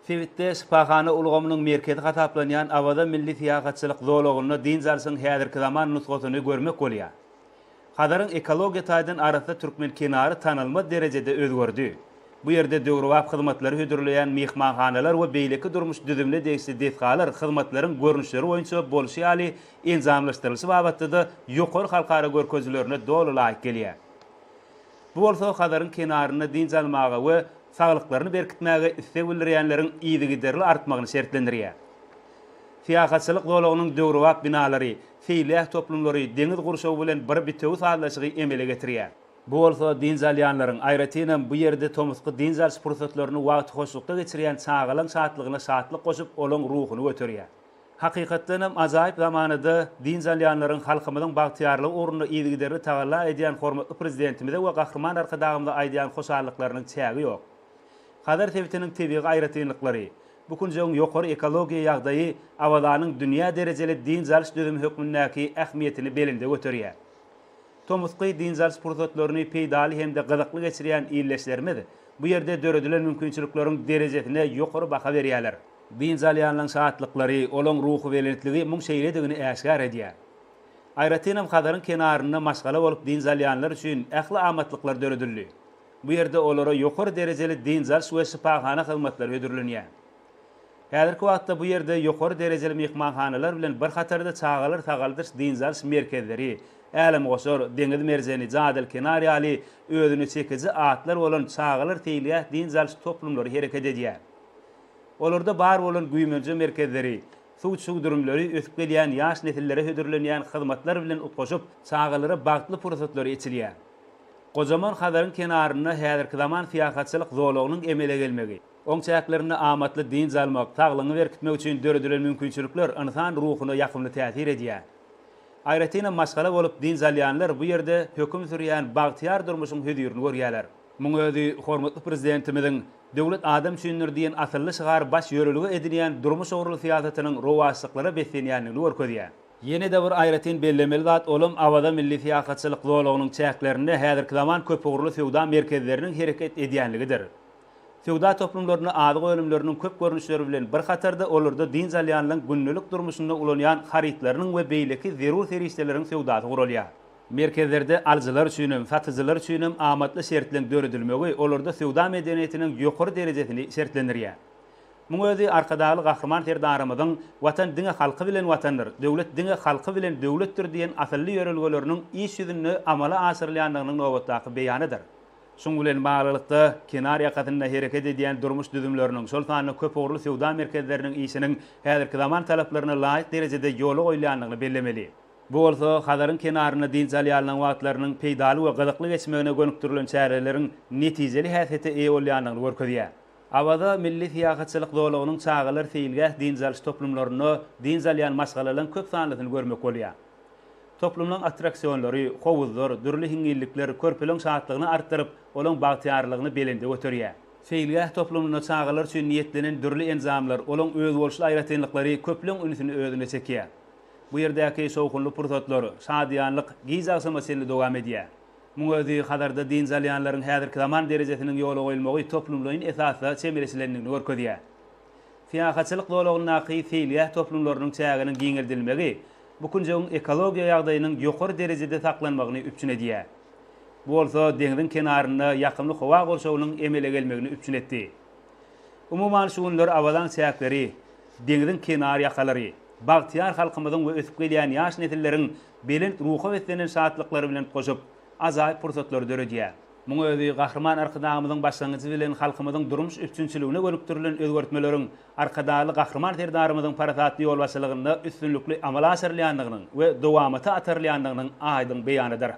Sebitde şypahana ulgamynyň merkezi hasaplanýan Awaza milli syýahatçylyk zolagynda dynç alşyň häzirki zaman nusgasyny görmek bolýar. Hazaryň ekologiýa taýdan arassa türkmen kenary tanalmaz derejede özgerdi. Bu ýerde döwrebap hyzmatlary hödürleýän myhmanhanalar we beýleki durmuş düzümine degişli desgalar hyzmatlaryň görnüşleri boýunça bolşy ýaly enjamlaşdyrylyşy babatda-da ýokary halkara görkezijilerine doly laýyk gelýär. Bu bolsa Hazaryň kenarynda dynç almaga we saglyklaryny berkitmäge isleg bildirýänleriň yzygiderli artmagyny şertlendirýär. Syýahatçylyk zolagynyň döwrebap binalary, seýilgäh toplumlary deňiz gurşawy bilen bir bitewi sazlaşygy emele getirýär. Bu bolsa dynç alýanlaryň, aýratynam, bu ýerde tomusky dynç alyş pursatlaryny wagtyhoşlukda geçirýän çagalaň şatlygyna şatlyk goşup, olaň ruhuny göterýär. Hakykatdan hem, ajaýyp zamanada dynç alýanlaryň halkymyzyň bagtyýarlygy ugrunda yzygiderli tagalla edýän hormatly Prezidentimize we Gahryman Arkadagymyza aýdýan hoşallyklarynyň çägi ýok. Hazar sebitiniň tebigy aýratynlyklary, bu künjegiň ýokary ekologiýa ýagdaýy Awazanyň dünýä derejeli dynç alyş düzümi hökmündäki ähmiýetini belende göterýär. Tomusky dynç alyş pursatlaryny peýdaly hem-de gyzykly geçirýän ildeşlerimiz bu ýerde döredilen mümkinçilikleriň derejesine ýokary baha berýärler. Dynç alýanlaryň şatlyklary, olaň ruhubelentligi muň şeýledigini äşgär edýär. Aýratynam Hazaryň kenarynda maşgala bolup dynç alýanlar üçin ähli amatlyklar döredildi. Bu ýerde olara ýokary derejeli dynç alyş we şypahana hyzmatlary hödürlenýär. Häzirki wagtda bu ýerde ýokary derejeli myhmanhanalar bilen bir hatarda çagalar sagaldyş-dynç alyş merkezleri, Älemgoşar, Deňiz merjeni, Jadyly kenar ýaly özüne çekiji atlar bolan çagalar seýilgäh-dynç alyş toplumlary hereket edýär. Olarda bar bolan güýmenje merkezleri, suw çüwdürimleri ösüp gelýän ýaş nesillere hödürlenýän hyzmatlar bilen utgaşyp, çagalara bagtly pursatlary eçilýär. Gojaman Hazaryň kenarynda häzirki zaman syýahatçylyk zolagynyň emele gelmegi, oň çäklerinde amatly dynç almak, saglygyňy berkitmek üçin döredilen mümkinçilikler ynsan ruhuna ýakymly täsir edýär. Aýratynam maşgala bolup dynç alýanlar bu ýerde höküm sürýän bagtyýar durmuşyň hözirini görýärler. Muň özi hormatly Prezidentimiziň Döwlet adam üçindir diýen asylly şygary baş ýörelge edinýän durmuş ugurly syýasatynyň rowaçlyklara beslenýändigini görkezýär. Ýene-de bir aýratyn bellemeli zat olam Awaza milli syýahatçylyk zolagynyň çäklerinde häzirki zaman köpugurly söwda merkezleriniň hereket edýänligidir. Söwda toplumlarynda azyk önümleriniň köp görnüşleri bilen bir hatarda olarda dynç alýanlaryň gündelik durmuşynda ulanýan harytlarynyň we beýleki zerur serişdeleriň söwdasy guralýar. Merkezlerde alyjylar üçinem, satyjylar üçinem amatly şertleň döredilmegi olarda söwda medeniýetiniň ýokary derejesini şertlendirýär. Muň özi Arkadagly Gahryman Serdarymyzyň Watan diňe halky bilen Watandyr, döwlet diňe halky bilen döwletdir diýen asylly ýörelgeleriniň iş ýüzünde amala aşyrylýandygynyň nobatdaky beýanydyr. Şuň bilen baglylykda, kenar ýakasynda hereket edýän durmuş düzümleriniň, şol sanda köpugurly söwda merkezleriniň işiniň häzirki zaman talaplaryna laýyk derejede ýola goýulýandygyny bellemeli. Bu bolsa Hazaryň kenarynda dynç alýanlaryň wagtlarynyň peýdaly we gyzykly geçmegine gönükdirilen çäreleriň netijeli häsiýete eýe bolýandygyny görkezýär. Awaza milli syýahatçylyk zolagynyň çagalar seýilgäh-dynç alyş toplumlarynda dynç alýan maşgalalaryň köp sanlysyny görmek bolýar. Toplumlaryň attraksionlary, howuzlar, dürli hiňňillikler körpeleň şatlygyny artdyryp, olaň bagtyýarlygyny belende göterýär. Seýilgäh toplumynda çagalar üçin niýetlenen dürli enjamlar, olaň özboluşly aýratynlyklary köpleň ünsüni özüne çekýär. Bu ýerdäki şowhunly pursatlar, şadyýanlyk gij agşama çenli dowam edýär. Muň özi Hazarda dynç alýanlaryň häzirki zaman derejesiniň ýola goýulmagy toplumlaýyn esasda çemeleşilendigini görkezýär. Syýahatçylyk zolagyndaky seýilgäh toplumlarynyň çäginiň giňeldilmegi bu künjegiň ekologiýa ýagdaýynyň ýokary derejede saklanmagyny üpjün edýär. Bu bolsa deňziň kenarynda ýakymly howa gurşawynyň emele gelmegini üpjün etdi. Umuman, şu günler Awazaň çäkleri, deňziň kenar ýakalary, bagtyýar halkymyzyň we ösüp gelýän ýaş nesilleriň belent ruha beslenen şatlyklary bilen utgaşyp, ajaýyp pursatlary döredýär. Muň özi Gahryman Arkadagymyzyň başlangyjy bilen halkymyzyň durmuş üpjünçiligine gönükdirilen özgertmeleriň Arkadagly Gahryman Serdarymyzyň parasatly ýolbaşçylygynda üstünlikli amala aşyrylýandygynyň we dowamata atarylýandygynyň aýdyň beýanydyr.